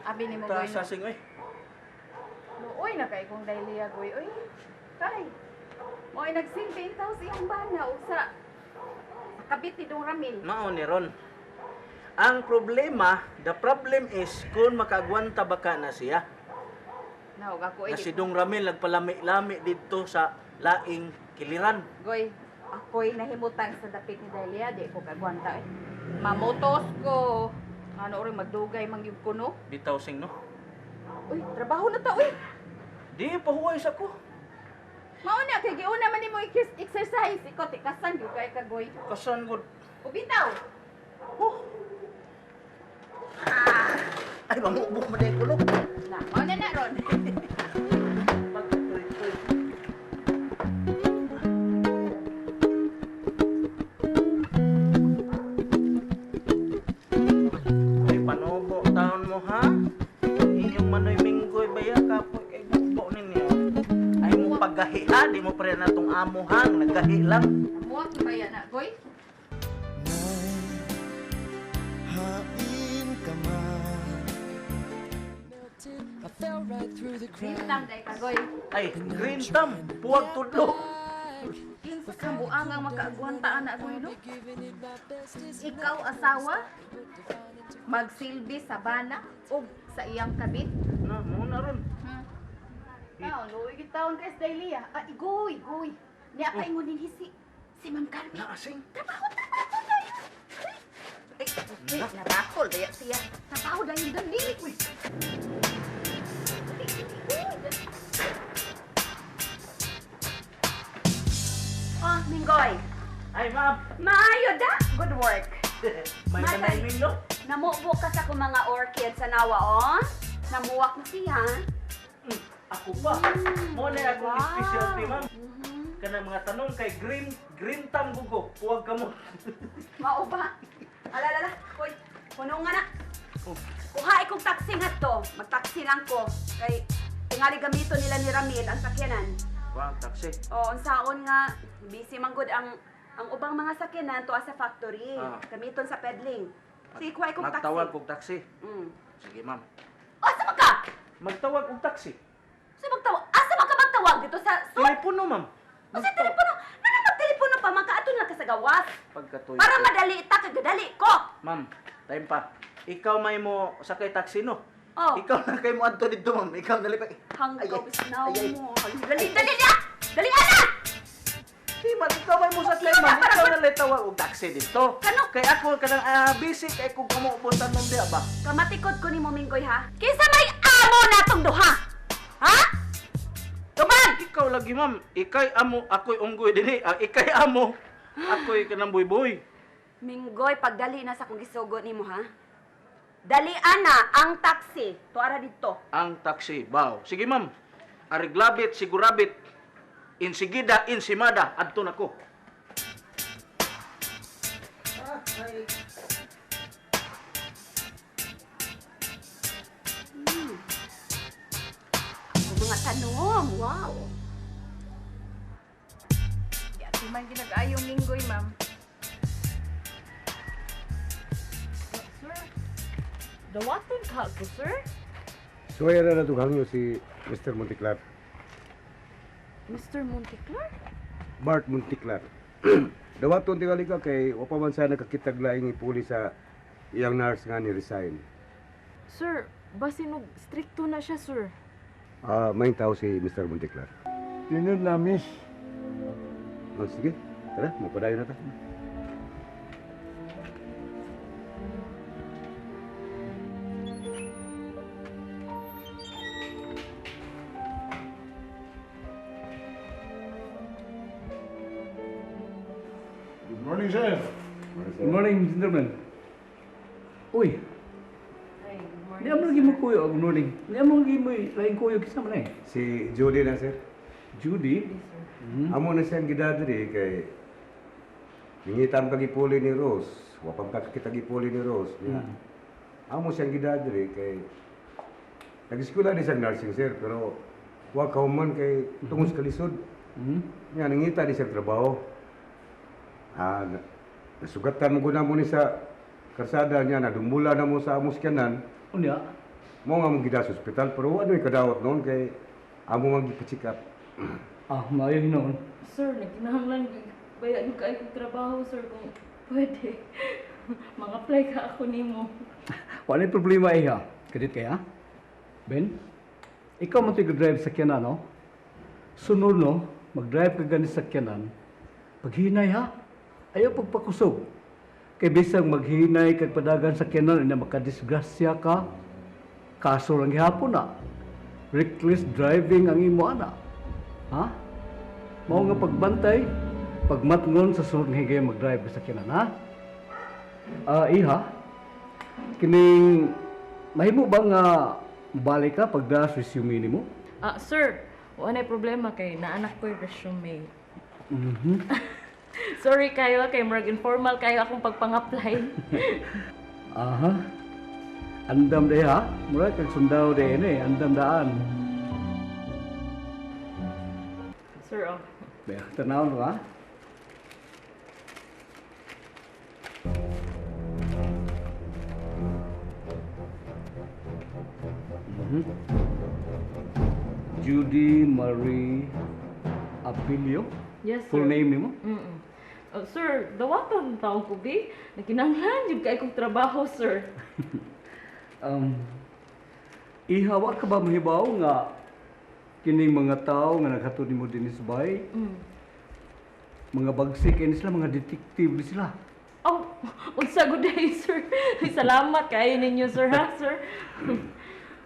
Abi ni mo, Ta Goy, sa no? sing oy. Luoy na kay kong Dailia, Goy. Oy, kay. Mo'y nagsilbi intaw sa iyang bana ug sa kabit ni Dong Ramil. Mao ni ron. Ang problema, the problem is kung makaagwanta ba ka na siya. Naog ako Na ay si Dong Ramil nagpalami-lami didto sa laing kiliran. Goy, ako'y nahimutan sa dapit ni Dailia, di ko kagwanta eh. Mamotos ko. Ano oray magdugay man gyud ko, no? Bitaw sing, no. Uy, trabaho na ta uy. Di pahuway sa ko. Mao na kay giuna man nimo exercise ikaw tikasan gyud kay ka, Goy. Kasan gud. O bitaw. Oh. Ay, mamubok mo dahil kulo. Na, mao na na ron. Pagtutoy-toy. Ay, panubo taon mo, ha? Inyong manoy minggoy baya kapoy kay bubo ninyo. Ay mo paggahi, ha? Di mo pa rin natong amo, ha? Naggahi lang. Muwak ba yan na, Goy? Hain ka man. I fell right through the Green cracks. thumb day ka, Goy. Ay, green thumb. Puwag tudlo. Kinsa ka buang ang makaagwanta ana, Goy, no? Giving it my best is Ikaw asawa magsilbi sa bana ug sa iyang kabit. Na, muna ron. Taon, luoy gid taon kay Dailia. Ah, igoy, goy. Niya kay ingon dinhi si Ma'am Carmen. Naasing. Trabaho, trabaho dayon. Ay, Uy, nabakol daya siya. Trabaho dayon dali. Uy. Oh, Minggoy. Ay, ma'am. Maayo da. Good work. May Matay. manay no? Namubo ka sa kong mga orchid sa nawaon. Namuwak na siya. Ako pa. Mo na akong Wow. specialty, ma'am. Kanang mga tanong kay green green thumb gugo. Puwag ka mo. Mao ba? Alalala, koy. Puno nga na. Oh. Kuha ikong taxi nga to. Magtaxi lang ko. Kay tingali gamito nila ni Ramil ang sakyanan. Wow, taxi. O, unsaon nga busy man gud ang ubang mga sakyanan tuwa sa factory. Ah. Gamiton sa peddling. Sige, kuha ikong taxi. Magtawag og taxi. Sige, ma'am. O, sa ka? Magtawag og taxi. Sa magtawag? Asa man ka magtawag dito sa sur? Telepono, ma'am. O sa telepono? Ano magtelepono pa? Magkaato na ka sa gawas. Pagkatuyo. Para madali ta kagadali ko. Ma'am, time pa. Ikaw may mo sakay taxi, no? Oh. Ikaw na kay mo adto didto, ma'am. Ikaw na lipay. Hanggaw now ay, ay. mo. Dali, dali na! Dali ana! Di man, ikaw may mo sakay, ma'am. Ikaw na lay tawag og taxi didto. Kano? Kay ako kanang busy kay kung kamo tanom diha ba. Kamatikod ko ni mo, Minggoy, ha? Kinsa may amo natong duha? Ha? Tuman! Ikaw lagi, ma'am. Ikay amo, ako'y unggoy dinhi. Ah, ikay amo, ako'y kanang buyboy. Minggoy, pagdali na sa kong gisugo nimo, ha? Dali ana ang taxi. Tuara dito. Ang taxi, bow. Sige, ma'am. Ariglabit, sigurabit. Insigida, insimada. Adto na ko. Ang mga tanom. Wow. Di ati man ginag-ayong Minggoy, ma'am. Sir, dawaton ka ko, sir? Suway na natong hangyo si Mr. Monticlar. Mr. Monteclar? Bart Monticlar. Dawaton tingali ka kay wa pa man sa nakakitag laing ipuli sa iyang nurse nga ni resign. Sir, basin og stricto na siya, sir. Ah, may tao si Mr. Monticlar. Tinod na, miss. Oh, sige, tara, magpadayon na ta. Good morning, sir. Good morning, gentlemen. Uy, Ay, good morning. ni amo lagi mo kuyo. Good morning. Ni amo lagi mo laing kuyo kinsa man eh. Si Judy na, sir. Judy. Amo na siyang gidadri kay ningitan pag ipuli ni Rose. Wa pa kakitag ipuli ni Rose. Niya. Amo siyang gidadri kay nag-eskwela ni siyang nursing, sir, pero wa kauman kay tungod sa kalisod. Nga, nangita ni siyang trabaho. Ah, nasugatan mo guna mo ni sa karsada niya, nadumula na mo sa amos kanan. Unya. Mo nga mong gida sa ospital pero wa noy kadawat noon kay amo nga gipa-check up. Ah, maayo hinuon. Sir, nagkinahanglan baya yung kay kong trabaho, sir, kung pwede. Mga-apply ka ako nimo. Wala problema iha. Kadit kaya? Ben, ikaw man to'y drive sa sakyanan, no? Sunod, no? Mag-drive ka gani sa sakyanan. Paghinay, ha? Ayaw pagpakusog. Kay bisag maghinay kag padagan sa sakyanan, ina makadisgrasya ka. Kaso lang gihapon na. Reckless driving ang imo ana. Ha? Mao nga pagbantay, pagmatngon sa sunod nga higay mag-drive ka sa sakyanan, ha? Ah, iha, kining mahimo ba nga balik ka pag das resume nimo? Ah, sir, wala na problema kay naanak ko yung resume. Sorry kayo, kay murag informal kayo akong pagpang-apply. Aha. Andam day ha. Mura kag sundao day ini, andam daan. Sir, oh. Be, tanaw no ha. Mhm. Judy Marie Abilio. Yes, sir. Full name nimo? Mm. Oh, sir, dawatan taong ko, bi. Nagkinahanglan jud kay kong trabaho, sir. Um, ihawa ka ba mahibaw nga kining mga tao nga naghatod nimo dinhi sa bahay? Mga bagsik kini sila, mga detective ni sila. Oh, unsa good day, sir. Salamat kayo ninyo, sir, ha, sir.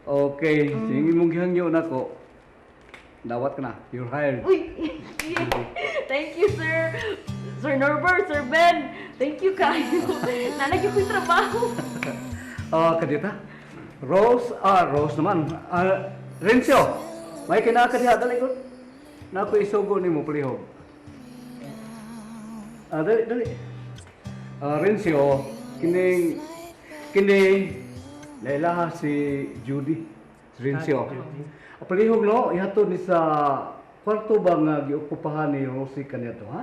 Okay, sige mong gihangyo nako. Dawat ka na. You're hired. Uy, yeah. Thank you, sir. Sir Norbert, Sir Ben. Thank you kayo. Nalagyan ko yung trabaho. Ah, kadita. Rose, Rose naman. Ah, Rencio, may kinaka diha dali ko. Nako isugo nimo palihog. Ah, dali, dali. Ah, Rencio, kining kini lailaha si Judy. Si Rencio. Ah, palihog no, ihatod ni sa kwarto ba nga giokupahan ni Rosie kaniadto, ha?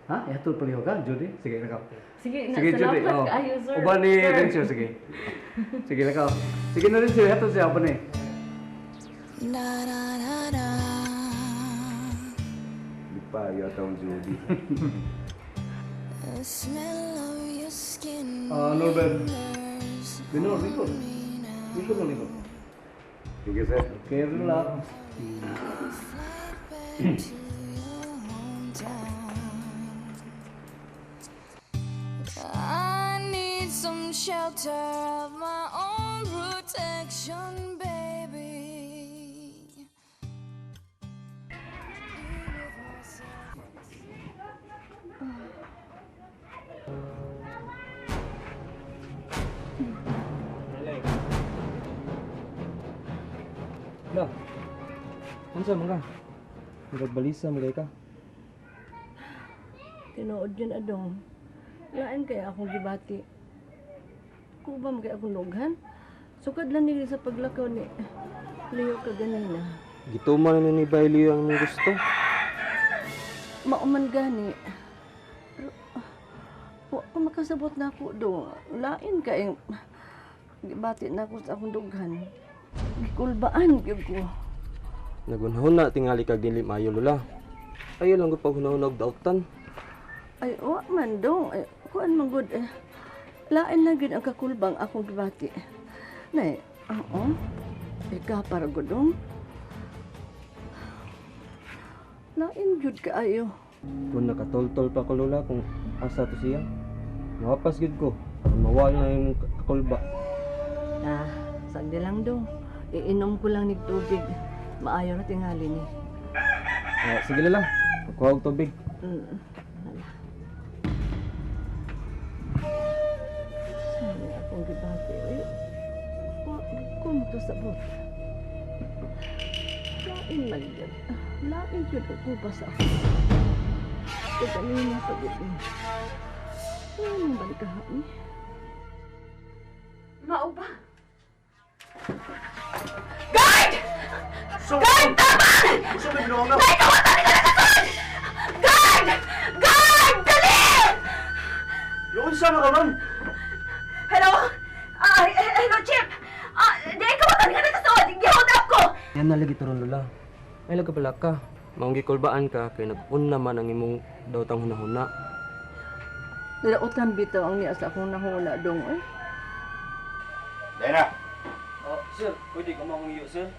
Ha? Ihatod palihog ha, Judy? Sige, nakaw. Sige, na, Sige, Judy. salamat Oh. kayo, sir. Uban ni Sir. Rencio, sige. Sige, lakaw. Sige na Rencio, hatod siya, uban ni. Na na na na. Di pa yo taon Judy. The smell of your skin Ah, Norbert. lingers Binor, lingkod. on me now. Lingkod mo, lingkod. Sige sir. Okay, relax. Fly back to your hometown. I need some shelter of my own protection, baby. La. Unsa man ka? Murag balisa man kay ka. Tinuod yun adong. Lain kaya akong gibati. Kuba man kaya akong lughan. Sukad lang nila sa paglakaw ni Leo kaganina. Gituman na ni Bailey ang imong gusto. Mauman gani. Pero, wa ko makasabot na ako do. Lain kay gibati na ako sa akong dughan. Gikulbaan gyud ko. Nagunahuna tingali kag dili maayo lola. Ayo lang gud paghunahuna og dautan. Ay, wa man dong. Ay, kuan man gud. Eh. Lain lang gyud ang kakulbang akong gibati. Nay, oo. Ika para gudong. Lain gyud kaayo. Kung nakatoltol pa ko lola kung asa to siya. Mawapas gid ko. Mawala na yung kakulba. Ah, sagdi lang dong. Iinom ko lang nig tubig. Maayo ra tingali ni. Ah, sige lola, magkuha og tubig. Hala. Saan akong gibati? Ay, wa ko makasabot. Lain man yun. Lain yun ako ba sa ako. Kaganina pa yun. Ano man kahani? Mao ba? Guard! Guard, tama! Nay, kawatan ka na kasod! Guard! Guard! Dali! Unsa man ka ma'am? Hello? Ah, hello, Chip! Ah, di Nay kawatan nga nakasuod, gihold up ko. Yan na lagi turon, Lola. Ay laga pala ka. Maong gikulbaan ka kay nag-una man ang imong dawtang hunahuna. Nilautan bitaw ang niya sa akong nahuna dong eh. Dahil na. Oh, sir, pwede ka makong iyo, sir.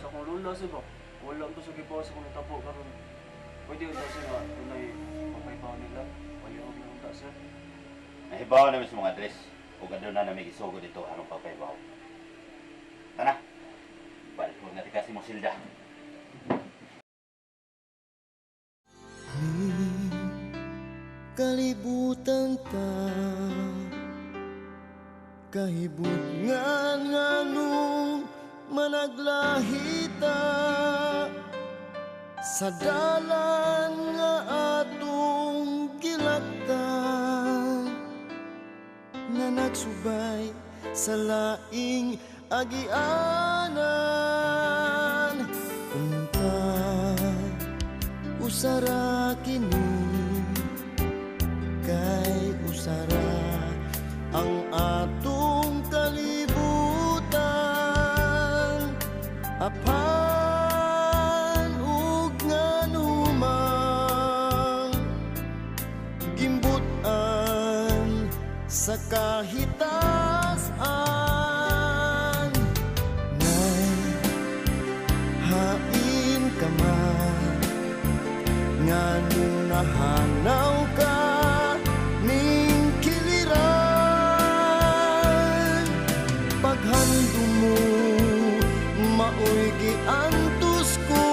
Sa akong lola, sir ba? Wala ko sa gibaw sa akong tapo karon. Pwede unta sir nga dunay mapaybaw nila. Palihog na unta, sir. Nahibaw namin sa mga address. O gando na namin isugo dito anong pagpahibaw. Tana. Balik mo natin kasi mo silda. Kalibutan ta kahibutngan nganong managlahita sa dalan nga atong gilaktan nga nagsubay sa laing agianan. Unta usara kini kay usara ang atong kalibutan, apan ug nganumang gimbutan sa kahitasan. Nay hain ka man, nganong nahanaw ka ning kiliran? Paghandom mo maoy giantos ko.